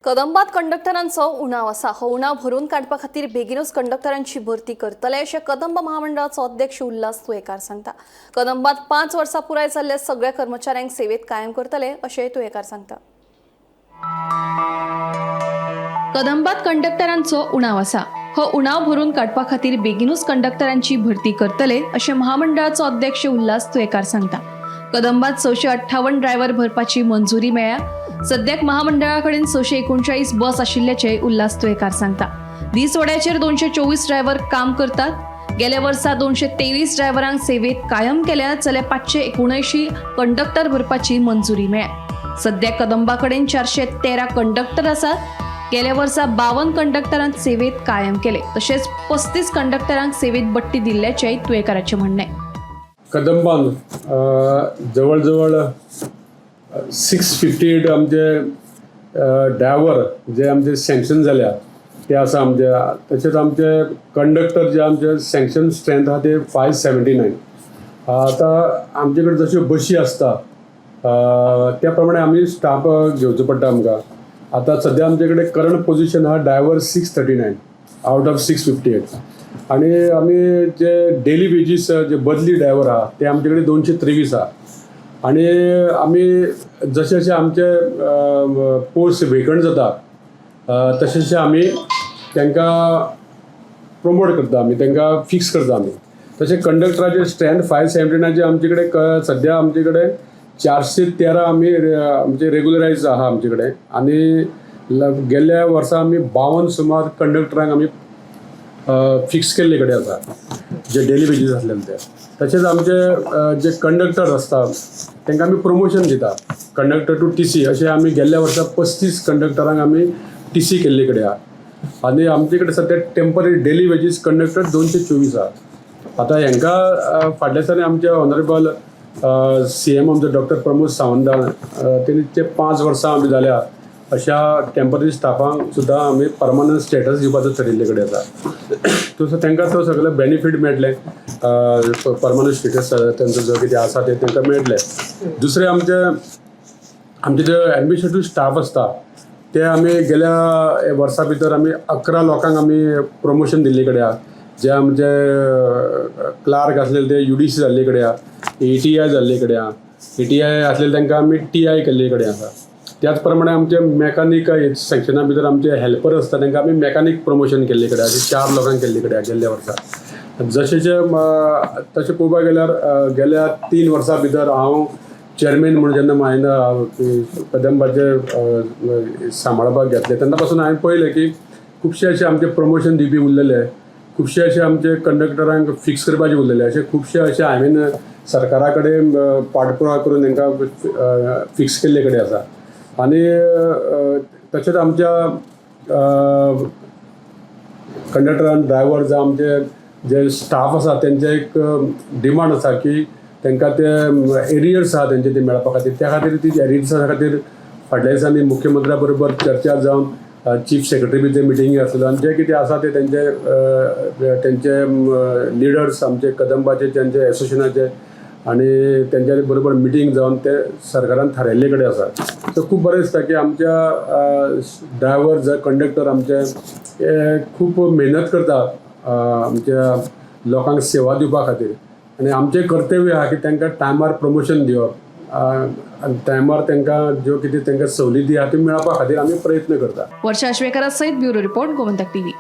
कदंबात कंडक्टरांचो उणाव आसा. हो उणाव भरून काडपा खातीर बेगीनूच कंडक्टरांची भरती करतले अशें कदंब महामंडळाचो अध्यक्ष उल्हास तुयेकार सांगता. कदंबात 5 वर्सां पुराय जाल्ल्या सगळ्या कर्मचाऱ्यांक सेवेत कायम करतले अशें तुयेकार सांगता. कदंबात कंडक्टरांचो उणाव आसा. हो उणाव भरून काडपा खातीर बेगीनूच कंडक्टरांची भरती करतले अशें महामंडळाचो अध्यक्ष उल्हास तुयेकार सांगता. कदंबात 658 ड्रायव्हर भरपाची मंजुरी मेळ्ळ्या. सद्याक महामंडळा कडेन 639 बस आशिल्ल्याचें उल्हास तुयेकार सांगता. दिसवड्याचेर 224 ड्रायव्हर काम करतात. गेल्या वर्सा 223 ड्रायव्हरांक सेवेत कायम केल्यात, जाल्यार 579 कंडक्टर भरपाची मंजुरी मेळ्ळ्या. सद्या कदंबा कडेन 413 कंडक्टर आसात. गेल्या वर्सा 52 कंडक्टरांक सेवेत कायम केले, तशेंच 35 कंडक्टरांक सेवेत बडटी दिल्ल्याचेंय तुयेकाराचें म्हणणें. कदंबान जवळ जवळ 658 आमचे ड्रायव्हर जे आमचे सँक्शन जाल्या ते आसा आमचे. तशेंच आमचे कंडक्टर जे आमचे सँक्शन स्ट्रेंथ आहा ते 579. आतां आमचे कडेन जश्यो बशी आसता त्या प्रमाणे आमी स्टाफ घेवचो पडटा आमकां. आतां सद्या आमचे कडेन करंट पोझिशन आहा driver 639 out of 658 आनी आमी जे डेली वेजीस जे बदली ड्रायव्हर आहा ते आमचे कडेन 223 आहा. आनी आमी जशे जशे आमचे पोस्ट वेकंट जाता तशें तशें आमी तांकां प्रमोट करता, आमी तांकां फिक्स करता आमी. तशें कंडक्टराचे स्ट्रेंथ 579चे आमचे कडेन सद्या आमचे कडेन 413 आमी आमचे रेगुलरायज आहा आमचे कडेन. आनी गेल्ल्या वर्सा आमी 52 सुमार कंडक्टरांक आमी फिक्स केल्ले कडेन आसा, जे डेली वेजीस आसलेले ते. तशेंच आमचे जे कंडक्टर आसता तांकां आमी प्रमोशन दिता, कंडक्टर टू टीसी अशें आमी गेल्ल्या वर्सा 35 कंडक्टरांक आमी टीसी केल्ले कडेन आहा. आनी आमचे कडेन सद्या टेंपररी डेली वेजीस कंडक्टर 224 आहा. आतां हांकां फाटल्या दिसांनी आमचे ऑनरेबल सीएम आमचो डॉक्टर प्रमोद सावंत तेणी ते 5 वर्सां आमी जाल्या अशा टेंपररी स्टाफांक सुद्दां आमी परमनंट स्टेटस दिवपाचो थरिल्ले कडेन आसा. तसो तांकां तो सगळे बेनिफीट मेळटले, परमनंट स्टेटस तेंचो जो कितें आसा ते तांकां मेळटले. दुसरें आमचे आमचे जे एडमिनिस्ट्रेटीव स्टाफ आसता ते आमी गेल्या वर्सा भितर आमी 11 लोकांक आमी प्रमोशन दिल्ले कडेन आहा. जे आमचे क्लार्क आसलेले ते यूडीसी जाल्ले कडेन आहा, एटीआय जाल्ले कडेन आहा. एटीआय आसलेले तांकां आमी टीआय केल्ले कडेन आसा. त्याच प्रमाणे आमचे मॅकानीक सेक्शना भितर आमचे हेल्पर आसता तांकां आमी मॅकानीक प्रमोशन केल्ले कडेन आहा. अशे चार लोकांक केल्ले कडेन आहा गेल्ल्या वर्सा. जशें तशें पळोवपाक गेल्यार गेल्या 3 वर्सां भितर हांव चेअरमॅन म्हणून जेन्ना हांवें कदंबाचे सांबाळपाक घेतलें तेन्ना पासून हांवें पळयलें की खुबशे अशे आमचे प्रमोशन दिवपी उरलेले, खुबशे अशे आमचे कंडक्टरांक फिक्स करपाचे उरलेले. अशे खुबशे अशे हांवें सरकारा कडेन पाठपुरावा करून तांकां फिक्स केल्ले कडेन आसा. आनी तशेंच आमच्या कंडक्टर आनी ड्रायव्हर जावं आमचे जे स्टाफ आसा तेंचे एक डिमांड आसा की तांकां ते एरियर्स आहा तेंचे ते मेळपा खातीर. त्या खातीर ती एरियर्सा खातीर फाटल्या दिसांनी मुख्यमंत्र्या बरोबर चर्चा जावन चीफ सेक्रेटरी बी ते मिटिंगी आसलेलो आनी जे कितें आसा ते तेंचे तेंचे लिडर्स आमचे कदंबाचे तेंचे एसोसिएशनाचे आनी तेंच्या बरोबर मिटींग जावन ते सरकारान थारायल्ले कडेन आसा. सो खूब बरें दिसता की आमच्या ड्रायव्हर जावं कंडक्टर आमचे हे खूब मेहनत करता आमच्या लोकांक सेवा दिवपा खातीर. आनी आमचें कर्तव्य आहा की तांकां टायमार प्रमोशन दिवप आनी टायमार तांकां ज्यो कितें तांकां सवलती आहा त्यो मेळपा खातीर आमी प्रयत्न करता. वर्षा आश्वेकरा सहित ब्युरो रिपोर्ट, गोमंतक टीव्ही.